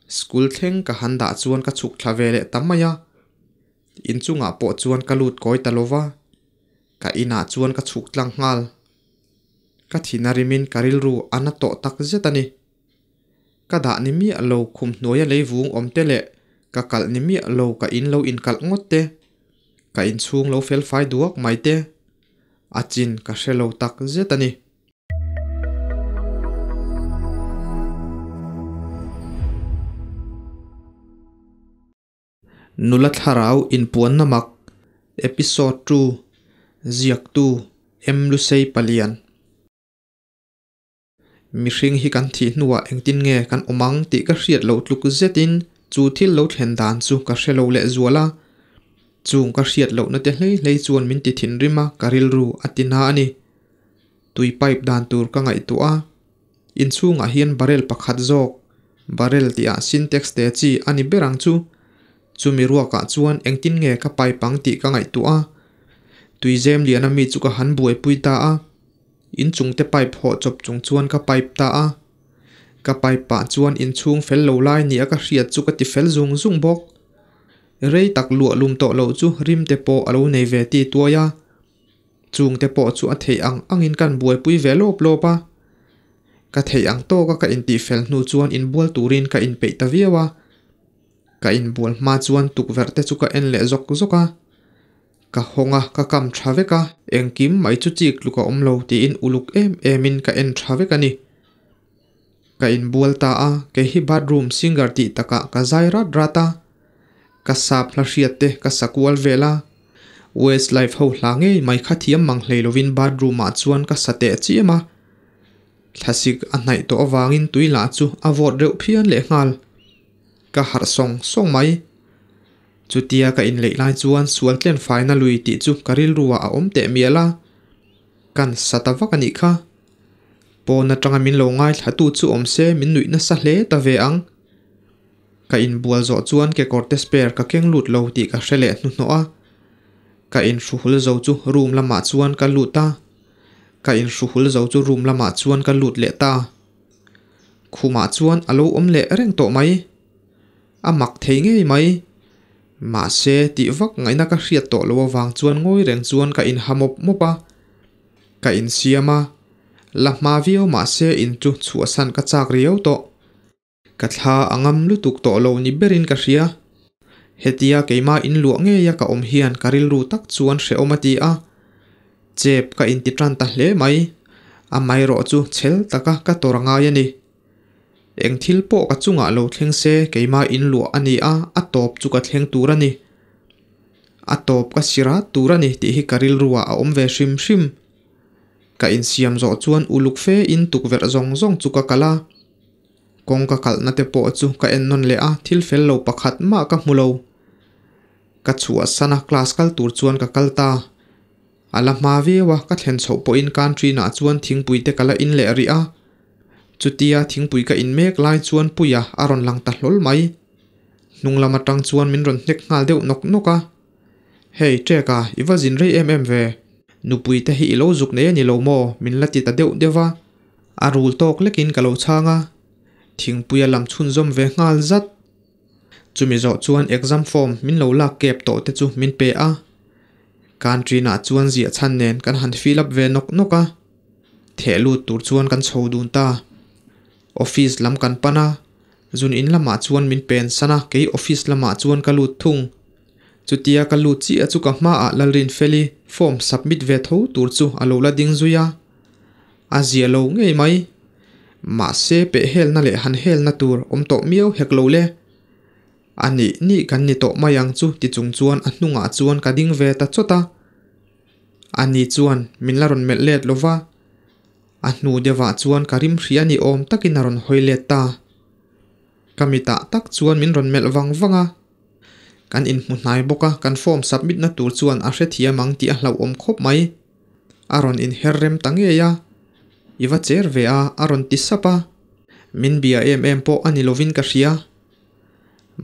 School thleng ka han dah chuan ka chhuk thla ve leh ta mai a. Inchungah pawh chuan ka lut kawi ta lova, ka inah chuan ka chhuk tlang nghal. Ka thin a rimin ka rilru a na tawh tak zet a ni. Ka dah ni miah lo khum hnuaia leivung awm te leh ka kalh ni miah lo ka in lo inkalh ngawt te, ka inchhung lo fel fai duak mai te, a chin ka hre lo tak zet a ni. Nula Thlarau Inpuanna Mak, Episode 2, Ziaktu, M. Lusei Palian. Mihring hi kan thih hnuah engtin nge kan awm ang tih ka hriat loh tluk zetin chu thil lo thlen dan chu ka hre lo lehzual a. Chung ka hriat lohna te hlei hlei chuan min ti thinrim a, ka rilru a ti na a ni. Tui pipe dan tur ka ngaihtuah a, inchhungah hian barrel pakhat zawk, barrel tihah sintex te chi a ni ber ang chu. Chumi ruakah chuan engtin nge ka pipe ang tih ka ngaihtuah a, tuizem liana mi chu ka han buaipui ta a, inchung te pipe hawh chawp chung chuan ka pipe ta a. Ka pipe pah chuan inchhung fel lo lai nia ka hriat chu ka ti fel zung zung bawk. Rei tak luah lum tawh loh chu rim te pawh a lo nei ve ti tuai a. Chung te pawh chu a theih ang angin kan buaipui ve lawp lawp a. Ka theih ang tawka ka intih fel hnu chuan inbual turin ka inpeih ta viau a. Ka inbual hma chuan tukverh te chu ka en leh zawk zawk a. Ka hawng a, ka kam tha vek a, engkim mai chu chik tluk a awm lo tiin uluk em emin ka en tha vek a ni. Ka inbual ta a, kei hi bathroom singer tih takah ka zai rat rat a. Ka sap hla hriat te ka sa kual vel a. Westlife ho hla ngei mai kha thiam mang hlei lovin bathroom ah chuan ka sa teh chiam a. Thlasik a hnaih tawh avangin tui lah chu a vawt reuh phian lehnghal. Ka harh sawng sawng mai. Chutia ka inleih lai chuan sual tlen faina lui tih chu ka rilru ah a awm teh mial a. Kan sa ta vak a nih kha. Pawn atanga min lo ngaithla tu chu awm se min nuih nasa hle ta ve ang. Ka inbual zawh chuan kekawrte spare ka keng lut lo tih ka hre leh hnuhnawh a. Ka inhruhul zo chu room lamah chuan ka lut a. Ka inhruhul zo chu room lamah chuan ka lut leh ta. Khumah chuan a lo awm leh reng tawh mai. A mak thei ngei mai. Mahse, tih vak ngaihna ka hriat tawh loh avang chuan ngawi reng chuan ka inha mawp mawp a. Ka insiam a. La hma viau mahse in chu chhuahsan ka chak riau tawh. Ka thla a ngam lutuk tawh lo ni berin ka hria. Hetia keimah inluah ngeia ka awm hian ka rilru tak chuan hrehawm a ti a. Chep ka inti tan ta hle mai. Amaherawh chu chhel taka ka tawrh a ngai a ni. Eng thil pawh ka chungah lo thleng se keimah inluah a ni a, a tawp chu ka thleng tur a ni. A tawp ka sira tur a ni tih hi ka rilruah a awm ve hrim hrim. Ka insiam zawh chuan uluk fe in tukverh zawng zawng chu ka kal a. Kawng ka kalhna te pawh chu ka en nawn leh a, thil fel lo pakhat mah ka hmu lo. Ka chhuahsan a, class kal tur chuan ka kal ta. A la hma viau a, ka thlen chhoh pawhin canteen ah chuan thingpui te ka la in leh rih a. Chutia thingpui ka in mek lai chuan Puia a rawn lang ta hlawl mai. Hnung lam atang chuan min rawn hnek nghal deuh nawk nawk a. Hei, Trek-a, i va zin rei em em ve. Nupui te hi i lo zuk nei a ni lo maw? min la ti ta deuh deuh va. A rul tawk lekin ka lo chhang a. Thingpui a lam chhunzawm ve nghal zat. Chumi zawh chuan exam form min lo lak kep tawh te chu min pe a. Canteen ah chuan ziah chhan nen kan han fill up ve nawk nawk a. Theh lut tur chuan kan chho dun ta. Office lam kan pan a, zun in lamah chuan min pen san a, kei office lamah chuan ka lut thung. Chutia ka lut chiah chu ka hmaah Lalrinfeli form submit ve tho tur chu a lo la ding zui a. A zia lo ngei mai. Mahse peh helna leh han helna tur awm tawh miau hek lo le. A nih nih kan ni tawh mai ang chu ti chung chuan a hnungah chuan ka ding ve ta chawt a. A ni chuan min la rawn melh let lo va. A hnu deuhah chuan ka rim hria ni awm takin a rawn hawi let ta. Ka mitah tak chuan min rawn melh vang vang a. Kan inhmu hnai bawk a, kan form submit na tur chuan a hrethiam ang tih a hlauhawm khawp mai. A rawn inher rem ta ngei a, I va cher ve a, a rawn ti sap a. Min bia em em pawh a ni lovin ka hria.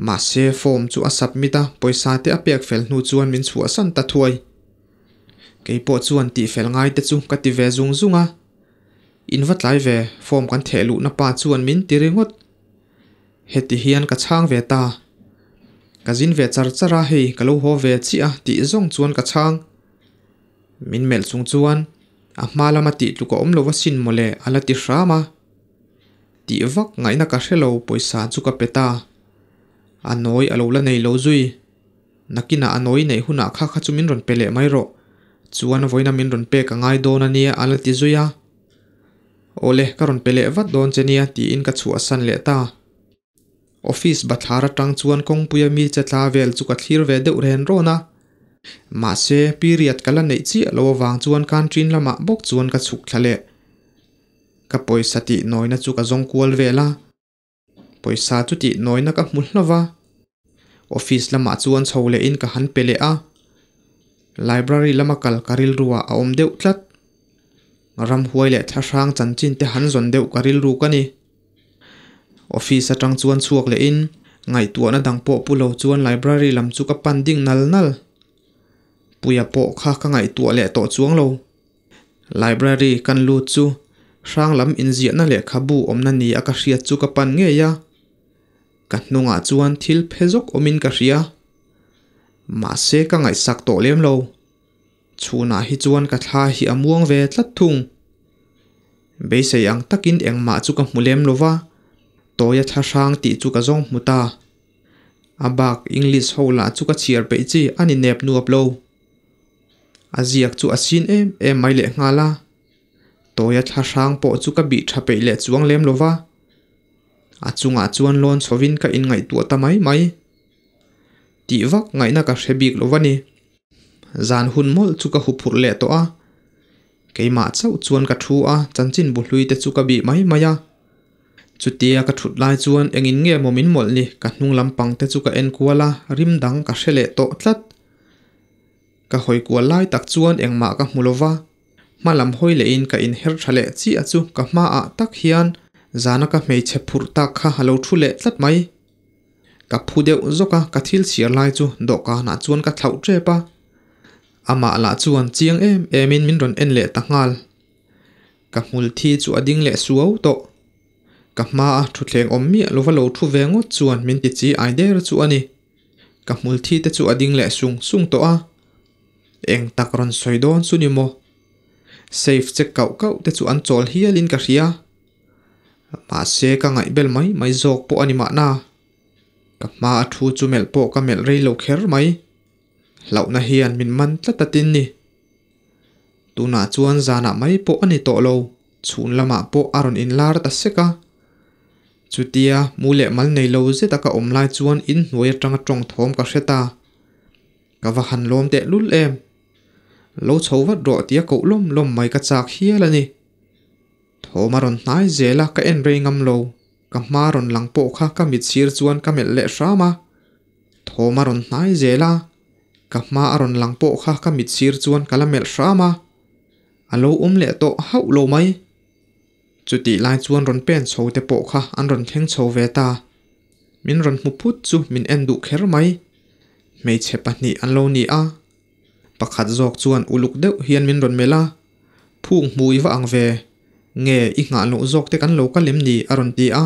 Mahse, form chu a submit a, pawisa te a pek fel hnu chuan min chhuahsan ta thuai. Kei pawh chuan tihfel ngai te chu ka ti ve zung zung a. In va tlai ve, form kan theh luhna pa chuan min ti ringawt. Heti hian ka chhang ve ta. Ka zin ve char char a hei ka lo haw ve chiah a tih zawng chuan ka chhang. Min melh chung chuan a hma lama tih tluk a awm lo asin mawle a la ti hram a. Tih vak ngaihna ka hre lo pawisa chu ka pe ta. A nawi a lo la nei lo zui. Nakinah a nawi neih hunah kha kha chu min rawn pe leh mai rawh. Chuan vawiina min rawn pek a ngai dawn a nia a la ti zui a. Awle ka rawn pe leh vat dawn che nia tiin ka chhuahsan leh ta. Office bathlar atang chuan kawngpuia mi che tla vel chu ka thlir ve deuh ren rawn a. Mahse, period ka la neih chiah lo avang chuan canteen lamah bawk chuan ka chhuk thla leh. Ka pawisa tih nawina chu ka zawng kual vel a. Pawisa chu tih nawina ka hmu hlauh va. Office lamah chuan chho lehin ka han pe leh a. Library lama kal ka rilruah a awm deuh tlat. Ramhuai leh thlahrang chanchin te han zawn deuh ka rilru ka ni. Office atang chuan chhuak lehin ngaihtuahna dang pawh pu lo chuan library lam chu ka pan ding nal nal. Puia pawh kha ka ngaihtuah leh tawh chuang lo. Library kan lut chu hrang lam inziahna lehkhabu awmna ni a ka hriat chu ka pan ngei a. Ka hnungah chuan thil phe zawk awmin ka hria. Mahse ka ngaihsak tawh lem lo. Chhunah hi chuan ka thla hi a muang ve tlat thung. Beisei ang takin engmah chu ka hmu lem lo va, Tawia thla hrang tih chu ka zawng hmu ta. A bak English ho lah chu ka chhiar peih chi a ni nep nuap lo. A ziak chu a sin em em mai lehnghal a. Tawia thla hrang pawh chu ka bih tha peih leh chuang lem lo va. A chungah chuan lawn chhovin ka inngaihtuah ta mai mai. Tih vak ngaihna ka hre bik lo va ni. Zan hun mawlh chu ka hu phurh leh tawh a. Keimah chauh chuan ka thu a, chanchin bu hlui te chu ka bih mai mai a. Chutia ka thut lai chuan engin nge maw min mawlh ni, ka hnung lampang te chu ka en kual a, rim dang ka hre leh tawh tlat. Ka hawi kual lai tak chuan engmah ka hmu lo va, hma lam hawi lehin ka inher tha leh chiah chu ka hmaah tak hian zana ka hmeichhe phurh tak kha a lo thu leh tlat mai. Ka phu deuh zawk a, ka thil chhiar lai chu dawhkanah chuan ka thlauh tep a. Amah lah chuan chiang em emin min rawn en leh ta nghal. Ka hmul thi chu a ding leh suau tawh. Ka hmaa thutthleng awm miah lova lo thu ve ngawt chuan min ti chi ai der chu a ni. Ka hmul thi te chu a ding leh sung sung tawh a. Eng tak rawn sawi dawn chu ni maw? Safe che kauh kauh te chu an chawl hialin ka hria. Mahse ka ngaihbel mai mai zawk pawh a ni mahna. Ka hma a thu chu melh pawh ka melh rei lo kher mai. Hlauhna hian min man tlat a tin ni. Tunah chuan zanah mai pawh a ni tawh lo, chhun lamah pawh a rawn inlar ta sek a. Chutia mu leh mal nei lo zeta ka awm lai chuan inhnuai atanga tawng thawm ka hre ta. Ka va han lawm teh lul em. Lo chho vat rawh tia koh lawm lawm mai ka chak hial a ni. Thawm a rawn hnai zel a, ka en rei ngam lo. Ka hma rawn lang pawh kha ka mit sir chuan ka melh leh hram a. Thawm a rawn hnai zel a, ka hma a rawn lang pawh kha ka mit sir chuan ka la melh hram a. A lo awm leh tawh hauh lo mai. Chutih lai chuan rawn pen chho te pawh kha an rawn thleng chho ve ta. Min rawn hmu phut chu min en duh kher mai. Hmeichhe pahnih an lo ni a. Pakhat zawk chuan uluk deuh hian min rawn melh a, Phung hmui va ang ve, nge i nghah loh zawk te kan lo kal em ni? a rawn ti a.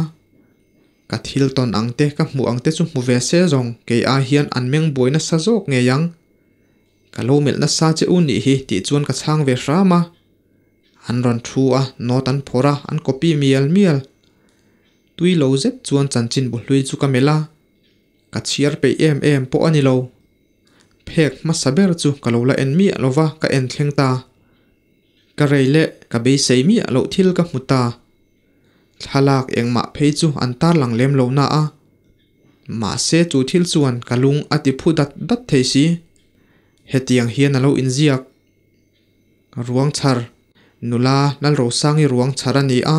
Ka thil tawn ang te ka hmuh ang te chu hmu ve se zawng kei ai hian an meng buai nasa zawk ngei ang. Ka lo melh nasa che u nih hi tih chuan ka chhang ve hram a. An rawn thu a, note an phawrh a, an copy mial mial. Tui lo zet chuan chanchin bu hlui chu ka melh a, ka chhiar peih em em pawh a ni lo. Phek hmasa ber chu ka lo la en miah lo va, ka en thleng ta. Ka rei leh ka beisei miah loh thil ka hmu ta. Thlalak engmah phei chu an tarlang lem lo na a. Mahse chu thil chuan ka lung a ti phu dat dat thei si. Hetiang hian a lo inziak. Ruang chhar, nula Lalrosangi ruang chhar a ni a.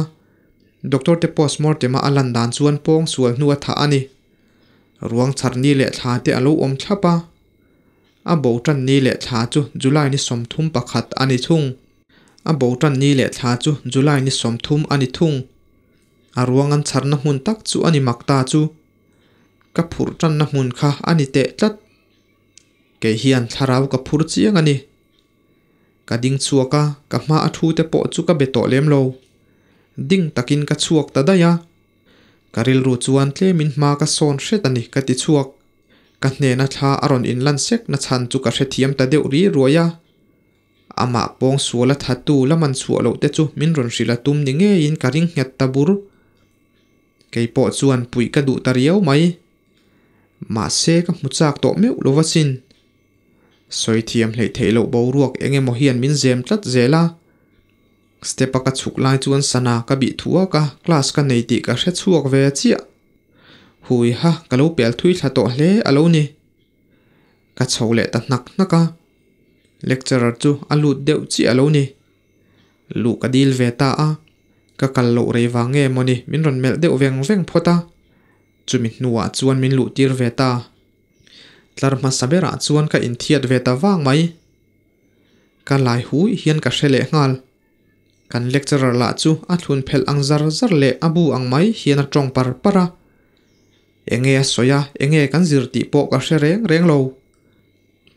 Doctor te postmortem a a lan dan chuan pawng sual hnu a thah a ni. Ruang chhar ni leh thla te a lo awm thlap a. A bo tan ni leh thla chu July ni 31 a ni thung. A bo tan ni leh thla chu July ni 30 a ni thung. A ruang an chharna hmun tak chu a ni mak ta chu. Ka phurh tanna hmun kha a ni teh tlat. Kei hian thlarau ka phur chiang a ni. Ka ding chhuak a, ka hma a thu te pawh chu ka be tawh lem lo. Ding takin ka chhuak ta daih a. Ka rilru chuan tlemin hma ka sawn hret a ni ka ti chhuak. Ka hnena thla a rawn inlan sek na chhan chu ka hrethiam ta deuh ri ruai a. Amah pawng suala thattu la man chhuah loh te chu min rawn hrilh a tum ni ngeiin ka ring nghet ta bur. Kei pawh chuan puih ka duh ta riau mai. Mahse ka hmu chak tawh meuh lo va sin. Sawi thiam hleih theih loh boruak eng emaw hian min zem tlat zel a. Step a ka chhuk lai chuan sana ka bih thuak a, class ka nei tih ka hre chhuak ve chiah. Hui ha, ka lo pel thui thla tawh hle a lo ni. Ka chho leh ta hnak hnak a, lecturer chu a lut deuh chiah a lo ni. Luh ka dil ve ta a, ka kal loh rei vang nge mawni min rawn melh deuh veng veng phawt a, chumi hnuah chuan min luh tir ve ta. Tlar hmasa berah chuan ka inthiat ve ta vang mai. Ka lai hui hian ka hre leh nghal. Kan lecturer lah chu a thlun phelh ang zar zar leh a bu ang mai hian a tawng par par a. Enge a sawi a, enge kan zir tih pawh ka hre reng reng lo.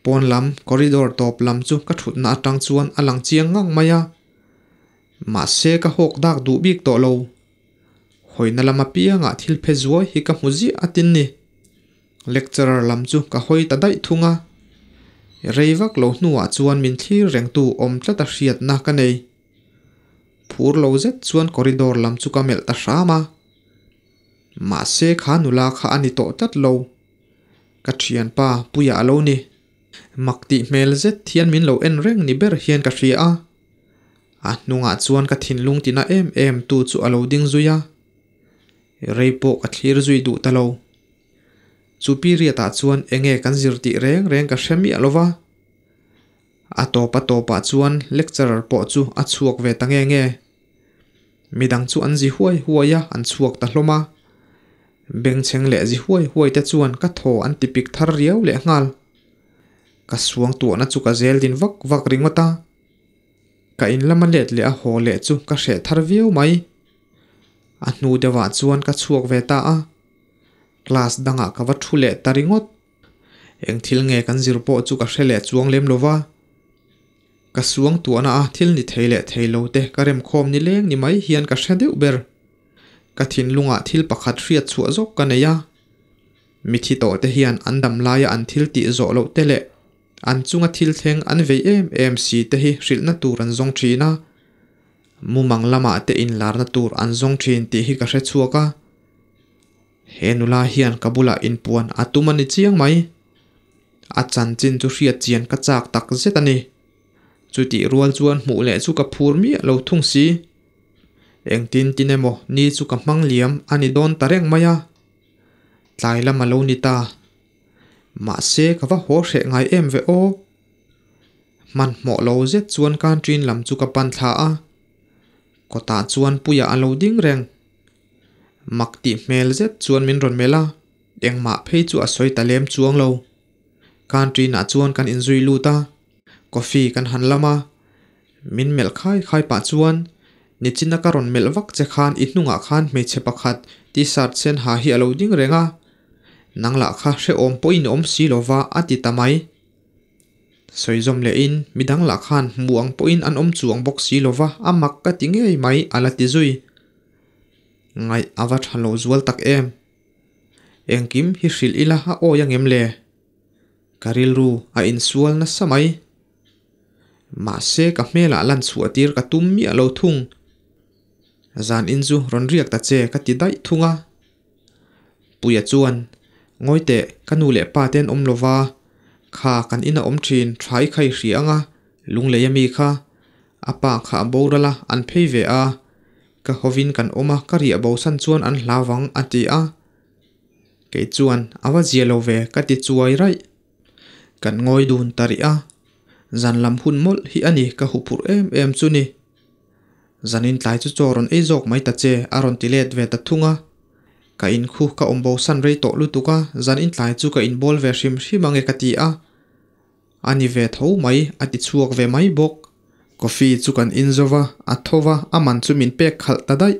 Pawn lam, corridor tawp lam chu ka thutna atang chuan a lang chiang ngang mai a. Mahse ka hawk dak duh bik tawh lo. Hawina lam apiangah thil phe zuai hi ka hmu ziah a tin ni. Lecturer lam chu ka hawi ta daih thung a. Rei vak lo hnuah chuan min thlir rengtu awm tlat a hriatna ka nei. Phur lo zet chuan corridor lam chu ka melh ta hram a. Mahse kha nula kha a ni tawh tlat lo. Ka thianpa Puia a lo ni. Mak tih hmel zet hian min lo en reng ni ber hian ka hria a. A hnungah chuan ka thinlung tina em em tu chu a lo ding zui a. Rei pawh ka thlir zui duh ta lo. Chu period-ah chuan enge kan zir tih reng reng ka hre miah lo va. A tawp a tawpah chuan lecturer pawh chu a chhuak ve ta nge nge. Midang chu an zi huai huai a, an chhuak ta hlawm a. Bengchheng leh zi huai huai te chuan ka thaw an ti pik thar riau leh nghal. Ka suang tuahna chu ka zel din vak vak ringawt a. Ka in lama let leh a haw leh chu ka hreh thar viau mai. A hnu deuhah chuan ka chhuak ve ta a. Class dangah ka va thu leh ta ringawt. Eng thil nge kan zir pawh chu ka hre leh chuang lem lo va. Ka suang tuahna a thil ni thei leh thei lo te ka remkhawm ni leng ni mai hian ka hre deuh ber. Ka thinlungah thil pakhat hriat chhuah zawk ka nei a. Mithi tawh te hian an dam laia an thil tih zawh loh te leh an chunga thil thleng an vei em em si te hi hrilhna tur an zawng thin a. Mumang lamah te inlarna tur an zawng thin tih hi ka hre chhuak a. He nula hian ka bulah inpuan a tum a ni chiang mai. A chanchin chu hriat chian ka chak tak zet a ni. Chutih rual chuan hmuh leh chu ka phur miah lo thung si. Engtin tin emaw ni chu ka hmang liam a ni dawn ta reng mai a. Tlai lam a lo ni ta. Mahse ka va haw hreh ngai em ve aw. Hmanhmawh lo zet chuan canteen lam chu ka pan thla a. Kawtah chuan Puia a lo ding reng. Mak tih hmel zet chuan min rawn melh a, engmah phei chu a sawi ta lem chuang lo. Canteen ah chuan kan inzui lut a, coffee kan han lam a. Min melh khai khai pah chuan, Nichina ka rawn melh vak che khan i hnungah khan hmeichhe pakhat t-shirt sen ha hi a lo ding reng a, nang lah kha hrehawm pawhin i awm si lova a ti ta mai. Sawi zawm lehin midang lah khan hmu ang pawhin an awm chuang bawk si lova a mak ka ti ngei mai a la ti zui. Ngaih a va tha lo zual tak em? Engkim hi hrilh ila a awi angem le? Ka rilru a insual nasa mai. Mahse ka hmelah lan chhuah tir ka tum miah lo thung. Zan in chu rawn riak ta che ka ti daih thung a. Puia chuan, Ngawi teh, ka nu leh pa te an awm lova, kha kan ina awm thin tha i khai hria anga lunglei ami kha. A pa kha a boral a, an phei ve a. Ka hovin kan awm a, ka riah bosan chuan an hlau vang a ti a. Kei chuan, A va zia lo ve, ka ti chuai raih. Kan ngawi dun ta rih a, zan lam hun mawlh hi a ni ka huphurh em em chu ni. Zanin tlai chu chaw rawn ei zawk mai ta che a rawn ti let ve ta thung a. Ka in khu ka awm bosan rei tawh lutuk a, zanin tlai chu ka inbawl ve hrim hrim ange ka ti a. A ni ve tho mai, a ti chhuak ve mai bawk. Coffee chu kan in zo va, a tho va, a man chu min pek khalh ta daih.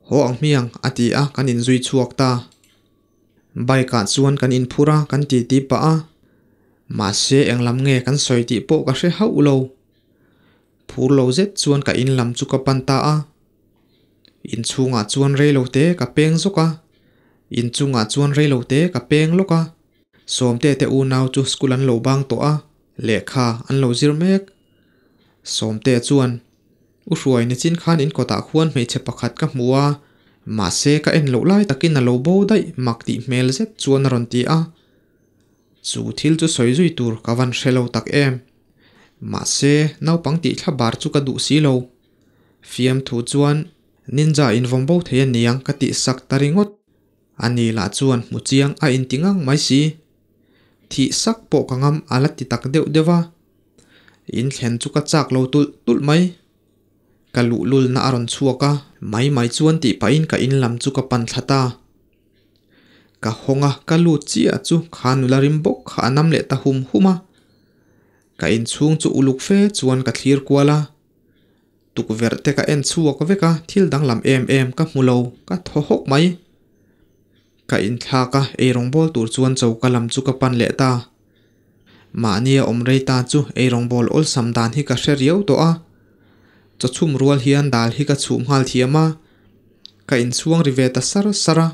Haw ang hmiang, a ti a, kan inzui chhuak ta. Bike ah chuan kan inphur a, kan titi pah a. Mahse eng lam nge kan sawi tih pawh ka hre hauh lo. Phur lo zet chuan ka in lam chu ka pan ta a. Inchhungah chuan rei lo te ka peng zawk a. Inchungah chuan reilo te ka peng lawk a, Sawmte te unau chu school an lo bang tawh a, lehkha an lo zir mek. Sawmte chuan, U Hruai nichin khan in kawtah khuan hmeichhe pakhat ka hmu a, mahse ka en loh lai takin a lo bo daih mak tih hmel zet chuan a rawn ti a. Chu thil chu sawi zui tur ka van hre lo tak em. Mahse naupang tih thla bar chu ka duh si lo. Fiamthu chuan ninja invawm bo thei a niang ka tih sak ta ringawt. A ni lah chuan hmu chiang a inti ngang mai si. Thih sak pawh ka ngam a la ti tak deuh deuh a. In thlen chu ka chak lo tulh tulh mai. Ka luhlulna a rawn chhuak a, mai mai chuan tih pahin ka in lam chu ka pan thla ta. Ka hawng a, ka lut chiah chu kha nula rim bawk kha a nam leh ta hum hum a. Ka inchhung chu uluk fe chuan ka thlir kual a. Tukverh te ka en chhuak vek a, thil danglam em em ka hmu lo, ka thaw hawk mai. Ka inthlak a, eirawngbawl tur chuan choka lam chu ka pan leh ta. Mahnia awm rei ta chu eirawngbawl awlsam dan hi ka hre riau tawh a. Chaw chhum rual hian dal hi ka chhum nghal thiam a, ka inchhuang ri ve ta sar sar a.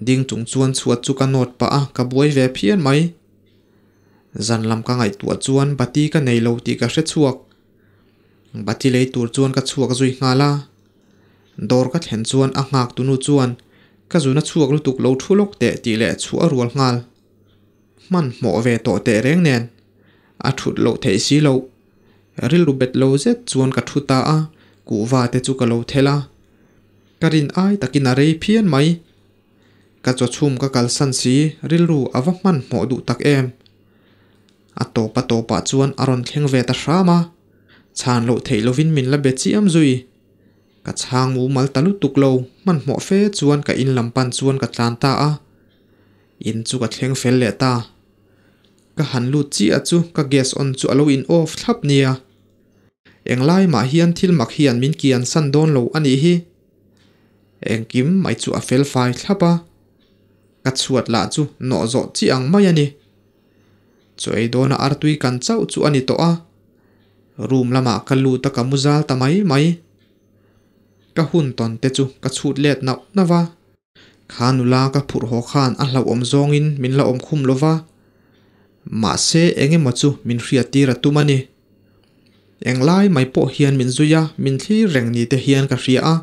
Ding chung chuan chhuat chu ka nawt pah a, ka buai ve phian mai. Zan lam ka ngaihtuah chuan bati ka nei lo tih ka hre chhuak. Bati lei tur chuan ka chhuak zui nghal a. Dawr ka thlen chuan a nghak tunu chuan ka zuna chhuak lutuk lo thu lawk teh tih leh chhuah a rual nghal. Hmanhmawh ve tawh teh reng nen a thut loh theih si loh. Rilru bet lo zet chuan ka thu ta a, kuhva te chu ka lo thel a. Ka rin ai takin a rei phian mai. Ka chaw chhum ka kalsan si, rilru a va hmanhmawh duh tak em. A tawp a tawpah chuan a rawn thleng ve ta hram a, chhan loh theih lovin min la be chiam zui. Ka chhang mumal ta lutuk lo, hmanhmawh fe chuan ka in lam pan chuan ka tlan ta a. In chu ka thleng fel leh ta. Ka han lut chiah chu ka gas on chu a lo in off thlap nia. Englai mah hian thil mak hian min kian san dawn lo a nih hi. Engkim mai chu a fel fai thlap a. Ka chhuat lah chu nawh zawh chi ang mai a ni. Chaw ei dawna artui kan chauh chu a ni tawh a. Room lamah ka lut a ka mu zal ta mai mai. Ka hun tawn te chu ka chhut let nauh nauh a. Kha nula ka phurh haw khan a hlauhawm zawngin min la awm khum lo va, mahse eng emaw chu min hriattir a tum a ni. Englai mai pawh hian min zui a, min thlir reng ni te hian ka hria a.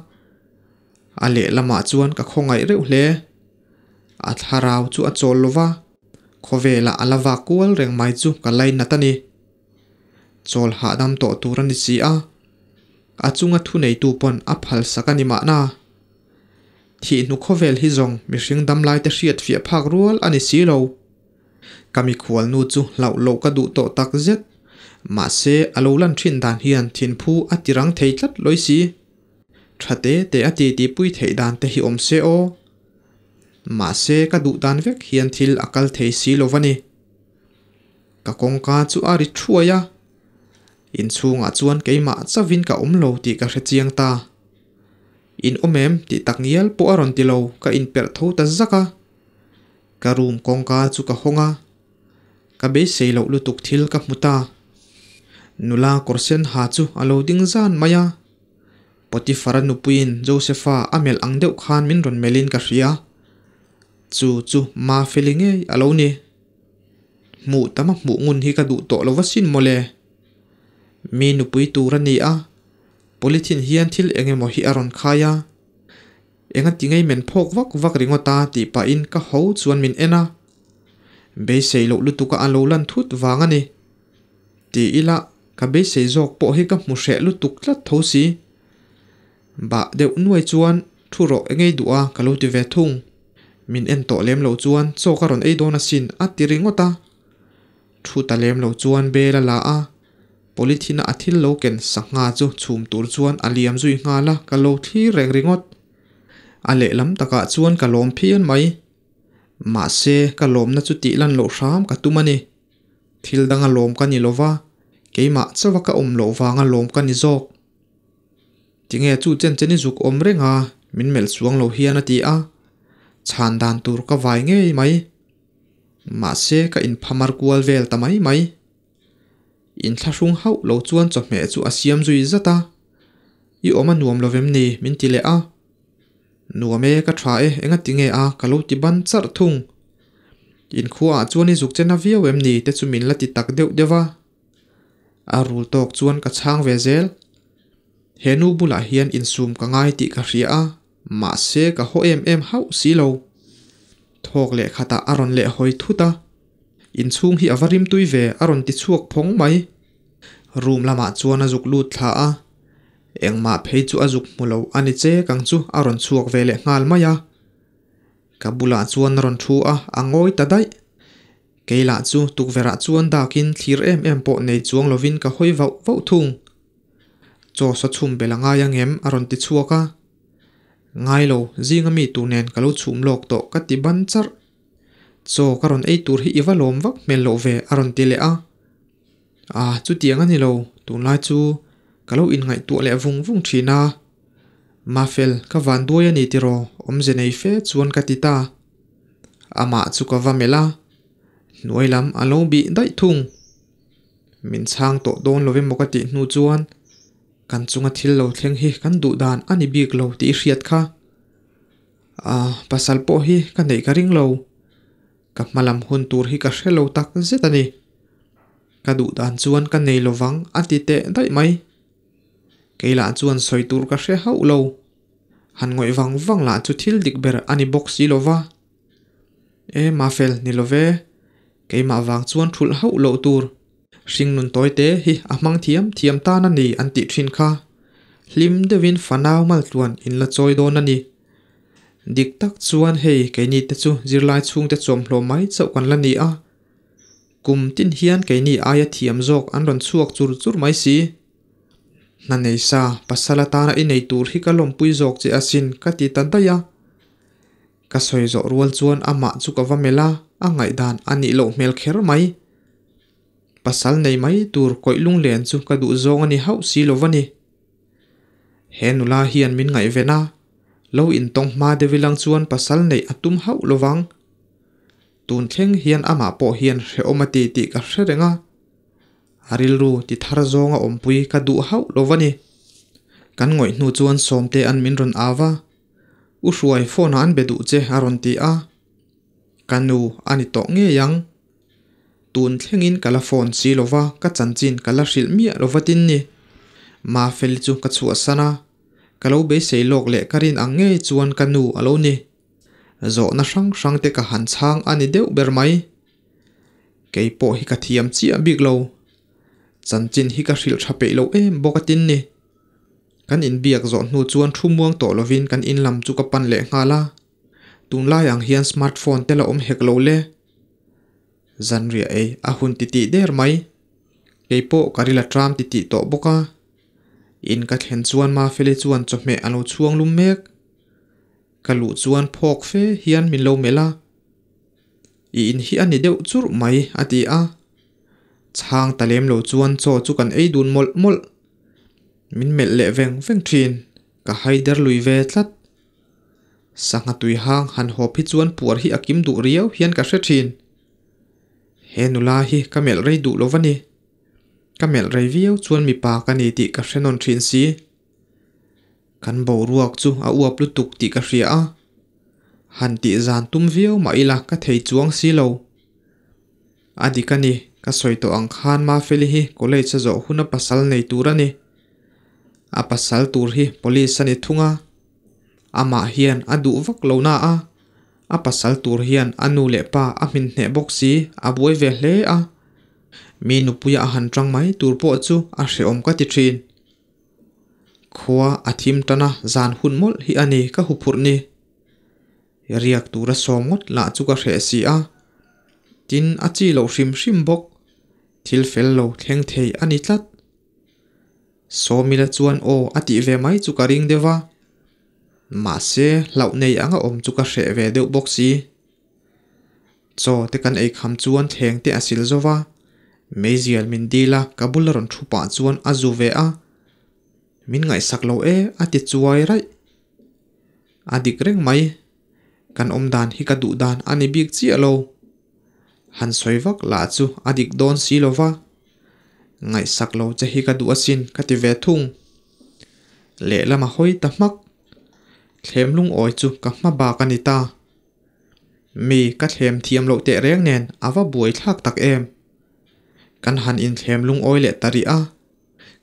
A lehlamah chuan ka khawngaih reuh hle. A thlarau chu a chawl lo va, khawvelah a la vak kual reng mai chu ka lainat a ni. Chawl hahdam tawh tur a ni si a, a chunga thuneitu pawn a phalsak a ni mahna. Thihnu khawvel hi zawng mihring damlai te hriat fiah phak rual a ni si lo. Ka mikhual nu chu hlauh loh ka duh tawh tak zet. Mahse, a lo lan thin dan hian thinphu a ti rang thei tlat lawi si. Tha te te a ti tihpui theih dan te hi awm se aw. Mahse, ka duh dan vek hian thil a kal thei si lo va ni. Ka kawngka chu a ri thuai a. Inchhungah chuan keimah chauhin ka awm lo tih ka hre chiang ta. In awm em? tih tak ngial pawh a rawn ti lo, ka inperh tho ta zak a. Ka room kawngka chu ka hawng a, ka beisei loh lutuk thil ka hmu ta. Nula kawr sen ha chu a lo ding zan mai a. Potiphar-a nupuiin Josepha a melh ang deuh khan min rawn melhin ka hria. Chu chu Mafeli ngei a lo ni. Hmuh tam a hmuh ngun hi ka duh tawh lo va sin mawle. Mi nupui tur a ni a, Polythene hian thil eng emaw hi a rawn khai a, Enga ti ngei men phawk vak vak ringawt a tih pahin ka ho chuan min en a, beisei loh lutuk a a lo lan thut vang a ni. Ti ila ka beisei zawk pawh hi ka hmu hreh lutuk tlat tho si. Bah deuh nuai chuan thu rawh engei duh a ka lo ti ve thung. Min en tawh lem lo chuan chaw ka rawn ei dawn asin a ti ringawt a. Thu ta lem lo chuan bel a la a, Polythene-a a thil lo ken sangha chu chhum tur chuan a liam zui nghal a, ka lo thlir reng ringawt. A lehlam takah chuan ka lawm phian mai. Mahse, ka lawmna chu tih lan loh hram ka tum a ni. Thil danga lawm ka ni lova, keimah chauha ka awm loh vanga lawm ka ni zawk. Tinge chu chen chen i zuk awm reng a, min melh chuang lo hian a ti a. Chhan dan tur ka vai ngei mai. Mahse, ka inphamar kual vel ta mai mai. Inthlahrung hauh lo chuan chawhmeh chu a siam zui zat a, I awm a nuam lo vem ni? min ti leh a. Nuam e ka tha e enga tinge a ka lo ti ban charh thung. In khuaah chuan i zuk chen a viau em ni te chu min la ti tak deuh deuh a. A rul tawk chuan ka chhang ve zel. He nu bulah hian insum ka ngai tih ka hria a, mahse ka haw em em hauh si lo. Thawk leh khatah a rawn leh hawi thut a, Inchhung hi a va rim tui ve a rawn ti chhuak phawng mai. Room lamah chuan a zuk lut thla a, engmah phei chu a zuk hmu lo a ni che kang chu a rawn chhuak ve leh nghal mai a. Ka bulah chuan a rawn thu a, a ngawi ta daih. Kei lah chu tukverhah chuan dakin thlir em em pawh nei chuang lovin ka hawi vauh vauh thung. Chaw saw chhum bel a ngai angem a rawn ti chhuak a. Ngai lo, zinga mi tur nen ka lo chhum lawk tawh ka ti ban charh. Chaw ka rawn ei tur hi i va lawm vak hmel loh ve a rawn ti leh a. Ah, chutiang a ni lo, tunlai chu ka lo inngaihtuah leh vung vung thin a. Mafel, ka van duai a ni tiraw, awmze nei fe chuan ka ti ta. Amah chu ka va melh a, hnuai lam a lo bih daih thung. Min chhang tawh dawn lo emaw ka tih hnu chuan kan chunga thil lo thleng hi kan duh dan a ni bik lo tih i hriat kha. Ah, pasal pawh hi ka neih ka ring lo. Ka hma lam hun tur hi ka hre lo tak zet a ni. Ka duh dan chuan ka nei lo vang a ti teh daih mai. Kei lah chuan sawi tur ka hre hauh lo. Han ngawih vang vang lah chu thil dik ber a ni bawk si lo va. E Mafel, ni lo ve. Keimah vang chuan thulh hauh loh tur. Hringnun tawi te hi a hmang thiam thiam tan a ni an tih thin kha. Hlim deuhin fanau maltluan in la chawi dawn a ni. Dik tak chuan hei keini te chu zirlai chhungte chawmhlawm mai chauh kan la ni a. Kum tin hian keini aia thiam zawk an rawn chhuak chur chur mai si. Hna nei sa, pasal atana i nei tur hi ka lawmpui zawk che asin ka ti ta daih a. Ka sawi zawh rual chuan amah chu ka va melh a, a ngaihdan a nih loh hmel kher mai. Pasal nei mai tur kawih lunglen chu ka duh zawng a ni hauh si lo va ni. He nula hian min ngaihven a, lo intawng hma deuh ilang chuan pasal neih a tum hauh lo vang. Tun thleng hian amah pawh hian hrehawm a ti tih ka hre reng a. A rilru ti thar zawnga awmpui ka duh hauh lo va ni. Kan ngawih hnu chuan Sawmte an min rawn au va, U Hruai phone ah an be duh che a rawn ti a. Ka nu a ni tawh ngei ang. Tun thlengin ka la phone si lo va, ka chanchin ka la hrilh miah lo va tin ni. Mafeli chu ka chhuahsan a, ka lo beisei lawk leh ka rin ang ngei chuan ka nu a lo ni. Zawhna hrang hrang te ka han chhang a ni deuh ber mai. Kei pawh hi ka thiam chiah bik lo. Chanchin hi ka hrilh tha peih lo em bawk a tin ni. Kan inbiak zawh hnu chuan thu muang tawh lovin kan in lam chu ka pan leh nghal a. Tunlai ang hian smartphone te la awm hek lo le. Zanriah ei a hun titih der mai. Kei pawh ka ril a tram titih tawh bawk a. In ka thlen chuan Mafeli chuan chawhmeh a lo chhuang lum mek. Ka luh chuan phawk fe hian min lo melh a, I in hi a ni deuh churh mai a ti a. Chhang ta lem lo chuan chaw chu kan ei dun mawlh mawlh. Min melh leh veng veng thin, ka haider lui ve tlat. Sangha tui hang han hawp hi chuan puar hi a kim duh riau hian ka hre thin. He nula hi ka melh rei duh lo va ni. Ka melh rei viau chuan mipa ka ni tih ka hre nawn thin si. Kan boruak chu a uap lutuk tih ka hria a, han tih zan tum viau mah ila ka thei chuang si lo. A dik a ni, ka sawi tawh ang khan Mafeli hi college a zawh hun a pasal nei tur a ni. A pasal tur hi police a ni thung a, amah hian a duh vak lo na a, a pasal tur hian a nu leh pa a hmin hneh bawk si, a buai ve hle a. Mi nupuia a han tang mai tur pawh chu a hrehawm ka ti thin. Khua a thim tan a, zan hun mawlh hi a ni ka huphurh ni. Riak tura sawm ngawt lah chu ka hreh si a. Tin, a chi loh hrim hrim bawk. Thil fel lo thleng thei a ni tlat. Sawmila chuan aw a tih ve mai chu ka ring deuh a. Mahse, hlauh nei anga awm chu ka hreh ve deuh bawk si. Chaw te kan ei kham chuan thleng te a sil zo va, meizial min dil a ka bula rawn thu pah chuan a zu ve a, Min ngaihsak lo e a ti chuai raih. A dik reng mai, kan awm dan hi ka duh dan a ni bik chiah lo. Han sawi vak lah chu a dik dawn si lo va, ngaihsak lo che hi ka duh asin ka ti ve thung. Lehlam a hawi ta hmak. Thlem lungawi chu ka hma bak a ni ta. Mi ka thlem thiam loh teh reng nen a va buai thlak tak em. Kan han inthlem lungawi leh ta rih a,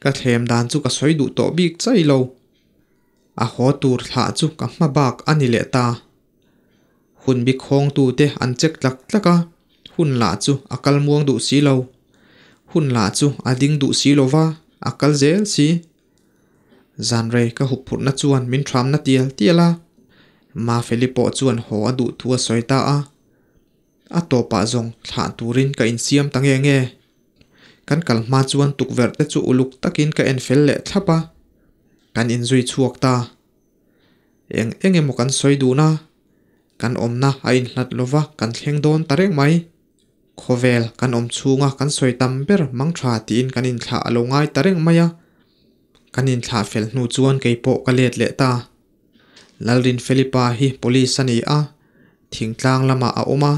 ka thlem dan chu ka sawi duh tawh bik chai lo. A haw tur thlah chu ka hma bak a ni leh ta. Hun bi khawngtute an check tlak tlak a, hun lah chu a kal muang duh si lo. Hun lah chu a ding duh si lo va, a kal zel si. Zanrei ka huphurhna chuan min thramna tial tial a, Mafeli pawh chuan haw a duh thu a sawi ta a. A tawpah zawng thlah turin ka insiam ta nge nge. Kan kal hma chuan tukverh te chu uluk takin ka en fel leh thlap a, kan inzui chhuak ta. Eng eng emaw kan sawi dun a, kan awmna a inhlat lova kan thleng dawn ta reng mai. Khawvel kan awm chhunga kan sawi tam ber mang tha tiin kan inthlah a lo ngai ta reng mai a. Kan inthlah fel hnu chuan kei pawh ka let leh ta. Lalrinfelipa hi police a ni a, thingtlang lamah a awm a.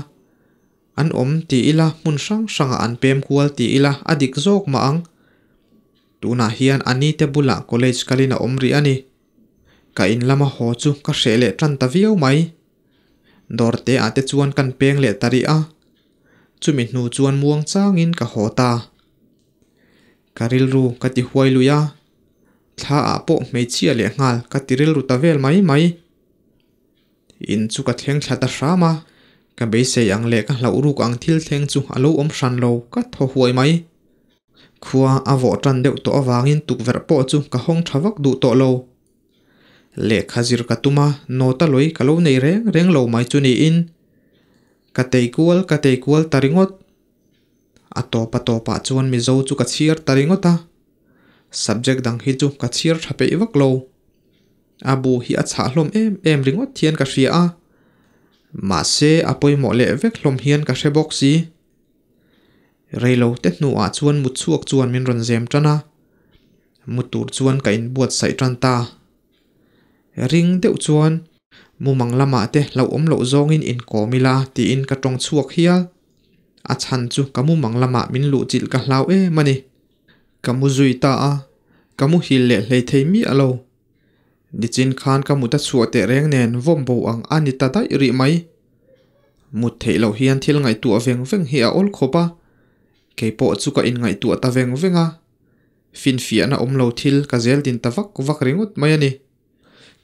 An awm ti ila hmun hrang hrangah an pem kual ti ila a dik zawk mah ang. Tunah hian a nite bulah college kalin a awm rih a ni. Ka in lama haw chu ka hreh leh tan ta viau mai. Dawr te ah te chuan kan peng leh ta rih a. Chumi hnu chuan muang changin ka haw ta. Ka rilru ka ti huai lui a. Thla ah pawh hmeichhia leh nghal ka ti rilru ta vel mai mai. In chu ka thleng thla ta hram a, ka beisei ang leh ka hlauh ruk ang thil thleng chu a lo awm hran lo ka thaw huai mai. Khua a vawh tan deuh tawh avangin tukverh pawh chu ka hawng tha vak duh tawh lo. Lehkha zir ka tum a, nawta lawi ka lo nei reng reng lo mai chu niin. Ka tei kual ka tei kual ta ringawt. A tawp a tawpah chuan Mizo chu ka chhiar ta ringawt a. Subject dang hi chu ka chhiar tha peih vak lo. A bu hi a chhah hlawm em em ringawt hian ka hria a. Mahse a pawimawh leh vek hlawm hian ka hre bawk si. Reilo te hnuah chuan mut chhuak chuan min rawn zem tan a. Mu tur chuan ka inbuatsaih tan ta. Ring deuh chuan mumang lamah te hlauhawm loh zawngin inkawm ila tiin ka tawng chhuak hial. A chhan chu ka mumang lamah min luhchilh ka hlau em a ni. Ka mu zui ta a, ka muhil leh hlei thei miah lo. Nichin khan ka mut a chhuah teh reng nen vawm bo ang a ni ta daih rih mai. Mut theih loh hian thil ngaihtuah veng veng hi a awl khawp a, kei pawh chu ka inngaihtuah ta veng veng a. Finfiahna awm lo thil ka zel din ta vak vak ringawt mai a ni.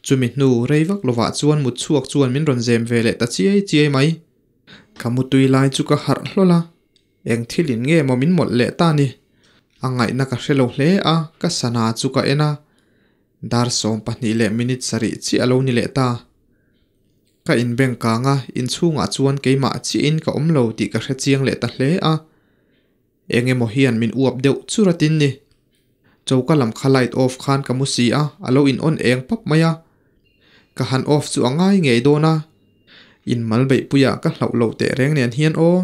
Chumi hnu rei vak lovah chuan mut chhuak chuan min rawn zem ve leh ta chiai chiai mai. Ka mutui lai chu ka harh hlawl a, Eng thil in nge maw min mawlh leh ta ni? A ngaihna ka hre lo hle a, ka sana chu ka en a. Dar 12 leh minute sarih chiah a lo ni leh ta. Ka inbeng kang a, inchhungah chuan keimah chiahin ka awm lo tih ka hre chiang leh ta hle a. Eng emaw hian min uap deuh chur a tin ni. Choka lam kha light off khan ka mu si a, a lo in on eng pap mai a. Ka han off chu a ngai ngei dawn a. In mal beihpuiah ka hlauh loh teh reng nen hian aw.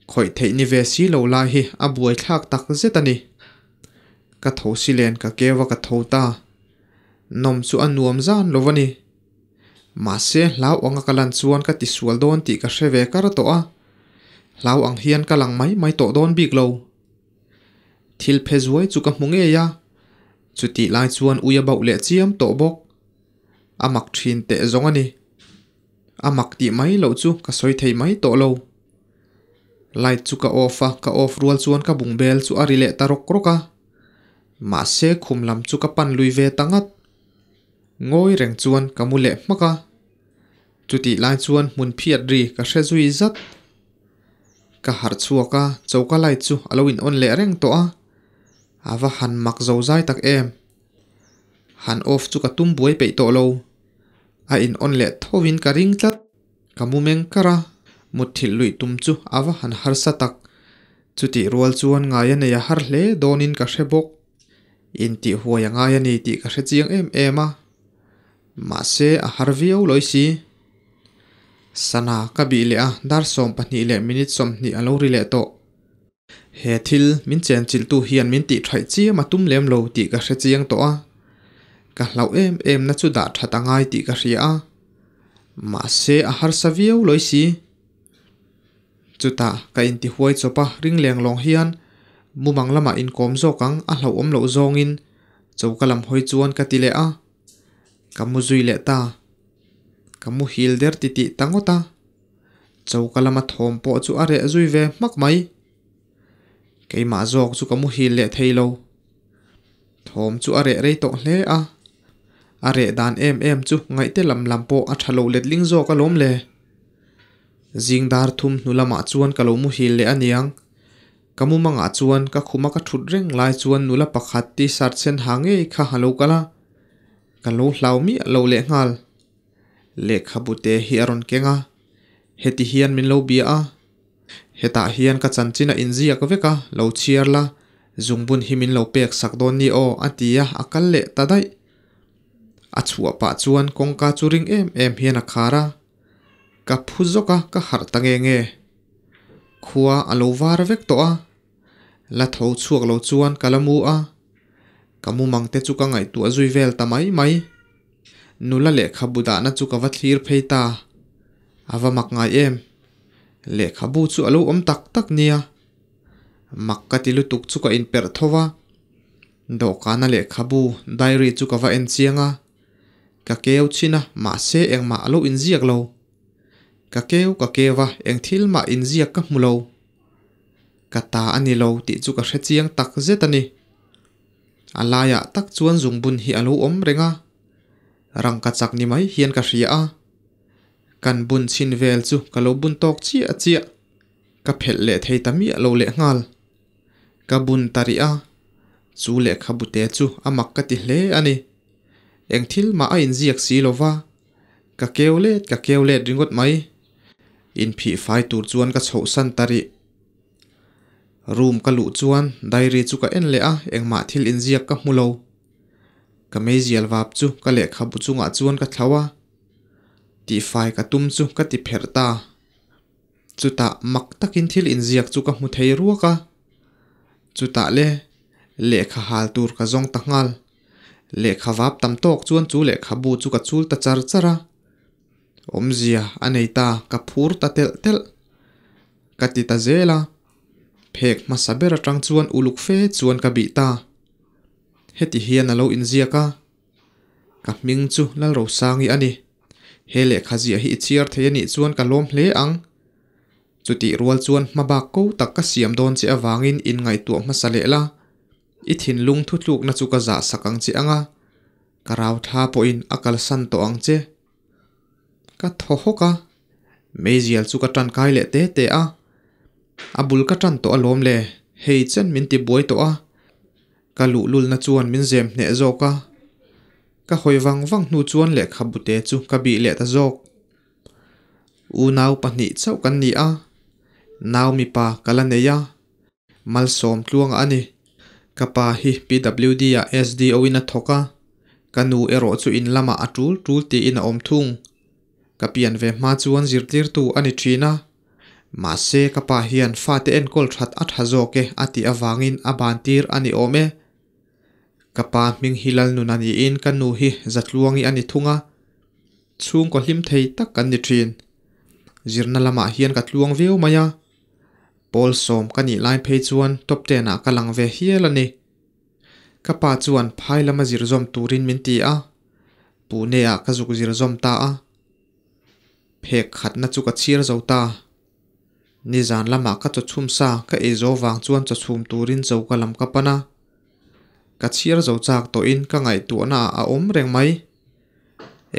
Khawih theih ni ve si lo lai hi a buaithlak tak zet a ni. Ka tho si len ka keu a ka tho ta. Nawm chu a nuam zan lo a ni. Mahse hlau anga ka lan chuan ka tisual dawn tih ka hre ve kar tawh a. Hlau ang hian ka lang mai mai tawh dawn bik lo. Thil phe zuai chu ka hmu ngei a. Chutih lai chuan ui a bauh leh chiam tawh bawk. A mak thin teh zawng a ni. A mak tih mai loh chu ka sawi thei mai tawh lo. Light chu ka off a, ka off rual chuan ka bungbel chu a ri leh ta rawk rawk a. Mahse khum lam chu ka pan lui ve ta ngat. Ngawi reng chuan ka mu leh hmak a. Chutih lai chuan hmun phiat ri ka hre zui zat. Ka harh chhuak a, choka light chu a lo in on leh reng tawh a. A va han mak zo zai tak em. Han off chu ka tum buai peih tawh lo. A in on leh thovin ka ring tlat. Ka mu meng kar a, mutthilh luih tum chu a va han harsa tak. Chutih rual chuan ngai a nei a har hle dawnin ka hre bawk. Intih huai a ngai a ni tih ka hre chiang em em a. Mahse a har viau lawi si. Sana ka bih leh a, dar 12 leh minute 20 a lo ri leh tawh. He thil min chenchilhtu hian min tih thaih chiam a tum lem lo tih ka hre chiang tawh a. Ka hlauh em em na chu dah that a ngai tih ka hria a. Mahse a harsa viau lawi si. Chutah ka intihuai chawp a ring leng lawng hian mumang lamah inkawm zawk ang a hlauhawm loh zawngin choka lam hawi chuan ka ti leh a. Ka mu zui leh ta. Ka muhil der titih ta ngawt a, choka lama thawm pawh chu a reh zui ve hmak mai. Keimah zawk chu ka muhil leh thei lo. Thawm chu a reh rei tawh hle a, a reh dan em em chu ngaihte lam lam pawh a tha lo letling zawk alawm le. Zing dar thum hnu lamah chuan ka lo muhil leh aniang. Ka mumangah chuan ka khuma ka thut reng lai chuan nula pakhat t-shirt sen ha ngei kha a lo kal a, ka lo hlau miah lo lehnghal. Lehkhabu te hi a rawn keng a, heti hian min lo bia a, Hetah hian ka chanchin a inziak vek a, lo chhiar la, zungbun hi min lo pek sak dawn ni aw a ti a, a kal leh ta daih. A chhuah pah chuan kawngka chu ring em em hian a khar a, ka phu zawk a, ka harh ta nge nge. Khua a lo var vek tawh a, la tho chhuak lo chuan ka la mu a, ka mumang te chu ka ngaihtuah zui vel ta mai mai. Nula lehkhabu dahna chu ka va thlir phei ta. A va mak ngai em? Lehkhabu chu a lo awm tak tak nia. Mak ka ti lutuk chu ka inperh tho va. Dawhkana lehkhabu, diary chu ka va en chiang a. Ka keu chhin a, mahse engmah a lo inziak lo. Ka keu ka keu a, eng thil mah inziak ka hmu lo. Ka ta a ni lo tih chu ka hre chiang tak zet a ni. A laiah tak chuan zungbun hi a lo awm reng a, rangka chak ni mai hian ka hria a. Kan bun chhin vel chu ka lo bun tawk chiah chiah, ka phelh leh thei ta miah lo leh nghal. Ka bun ta rih a, chu lehkhabute chu a mak ka ti hle a ni. Eng thil mah a inziak si lo va, ka keu let ka keu let ringawt mai. Inphih fai tur chuan ka chhohsan ta rih. Room ka luh chuan diary chu ka en leh a, engmah thil inziak ka hmu lo. Ka meizial vap chu ka lehkhabu chungah chuan ka thlau a, tihfai ka tum chu ka ti pherh ta. Chutah mak takin thil inziak chu ka hmu thei ruak a. Chutah le, lehkha hal tur ka zawng ta nghal. Lehkha vap tam tawk chuan chu lehkhabu chu ka chul ta char char a. Awmzia a nei ta, ka phur ta telh telh. Ka ti ta zel a, phek hmasa ber atang chuan uluk fe chuan ka bih ta. Heti hian a lo inziak a, Ka hming chu Lalrosangi a ni. He lehkha ziah hi i chhiar thei a nih chuan ka lawm hle ang. Chutih rual chuan hmabak ko tak ka siam dawn che avangin inngaihtuah hmasa leh la, i thinlung thutlukna chu ka zah sak ang che ang a, ka rau thla pawhin a kalsan tawh ang che. Ka thaw hawk a, meizial chu ka tan kai leh te te a, a bul ka tan tawh alawm le, hei chen min ti buai tawh a, ka luhlulna chuan min zem hneh zawk a, ka hawi vang vang hnu chuan lehkhabu te chu ka bih leh ta zawk. Unau pahnih chauh kan ni a, nau mipa ka la nei a, Malsawm tluanga a ni. Ka pa hi PWD ah SDO in a thawk a, ka nu erawh chu in lamah a tul tul tiin a awm thung. Ka pian ve hma chuan zirtirtu a ni thin a, mahse ka pa hian fate enkawl that a tha zawk e a tih avangin a ban tir a ni awm e. Ka pa hming hi Lalnuna niin ka nu hi Zatluangi a ni thung a, chhungkaw hlim thei tak kan ni thin. Zirna lamah hian ka tluang viau mai a. Pawl sawm ka nih lai phei chuan top ten ah ka lang ve hial a ni. Ka pa chuan phai lama zir zawm turin min ti a, Pune ah ka zuk zir zawm ta a. Phek khatna chu ka chhir zo ta. Nizan lamah ka chaw chhum sa ka ei zo vang chuan chaw chhum turin choka lam ka pan a. Ka chhir zo chak tawhin ka ngaihtuahna ah a awm reng mai.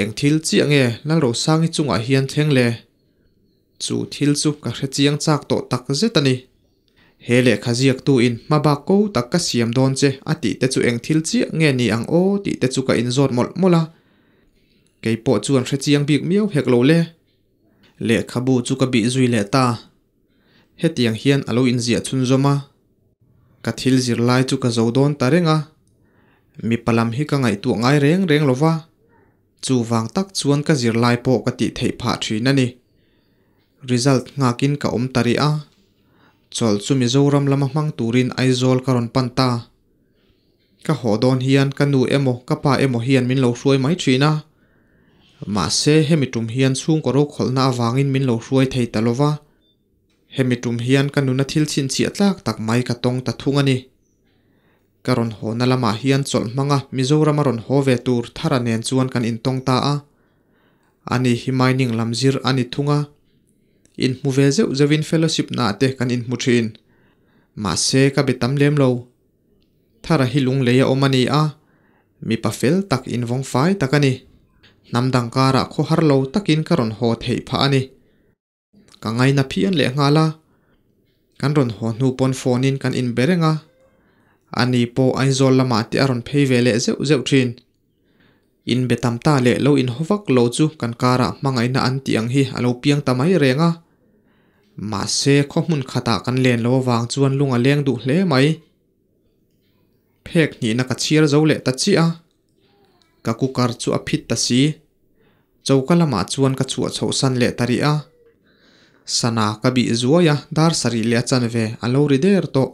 Eng thil chiah nge Lalrosangi chungah hian thleng le? Chu thil chu ka hre chiang chak tawh tak zet a ni. He lehkha ziaktu in hma bak ko tak ka siam dawn che a tih te chu eng thil chiah nge ni ang aw tih te chu ka inzawt mawlh mawlh a. Kei pawh chuan hre chiang bik miau hek lo le. Lehkhabu chu ka bih zui leh ta. Hetiang hian a lo inziah chhunzawm a. Ka thil zir lai chu ka zo dawn ta reng a. Mipa lam hi ka ngaihtuah ngai reng reng lo va. Chuvang tak chuan ka zirlai pawh ka tih theih phah thin a ni. Result nghakin ka awm ta rih a, chawlh chu Mizoram lama hmang turin Aizawl ka rawn pan ta. Ka haw dawn hian ka nu emaw ka pa emaw hian min lo hruai mai thin a. Mahse hemi tum hian chhungkaw rokhawlhna avangin min lo hruai thei ta lo va. Hemi tum hian ka nuna thil chhinchhiah tlak tak mai ka tawng ta thung a ni. Ka rawn hawna lamah hian chawlh hmanga Mizoram a rawn haw ve tur Thara nen chuan kan intawng ta a. Ani hi mining lam zir a ni thung a. Inhmu ve zeuh zeuhin fellowship naah te kan inhmu thin. Mahse ka be tam lem lo. Thara hi lunglei a awm a ni a, mipa fel tak invawng fai tak a ni. Hnam dang karah khawhar lo takin ka rawn haw theih phah a ni. Ka ngaina phian leh nghal a, kan rawn haw hnu pawn phone in kan inbe reng a, ani pawh Aizawl lamah te a rawn phei ve leh zeuh zeuh thin. Inbe tam ta leh lo inhaw vak lo chu kan karah hmangaihna an tih ang hi a lo piang ta mai reng a. Mahse khaw hmun khatah kan len lo avang chuan lung a leng duh hle mai. Phek hnihna ka chhiar zo leh ta chiah a, ka cooker chu a phit ta si. Choka lamah chuan ka chhuah chhoh san leh ta rih a. Sana ka bih zuai a, dar sarih leh a chanve a lo ri der tawh.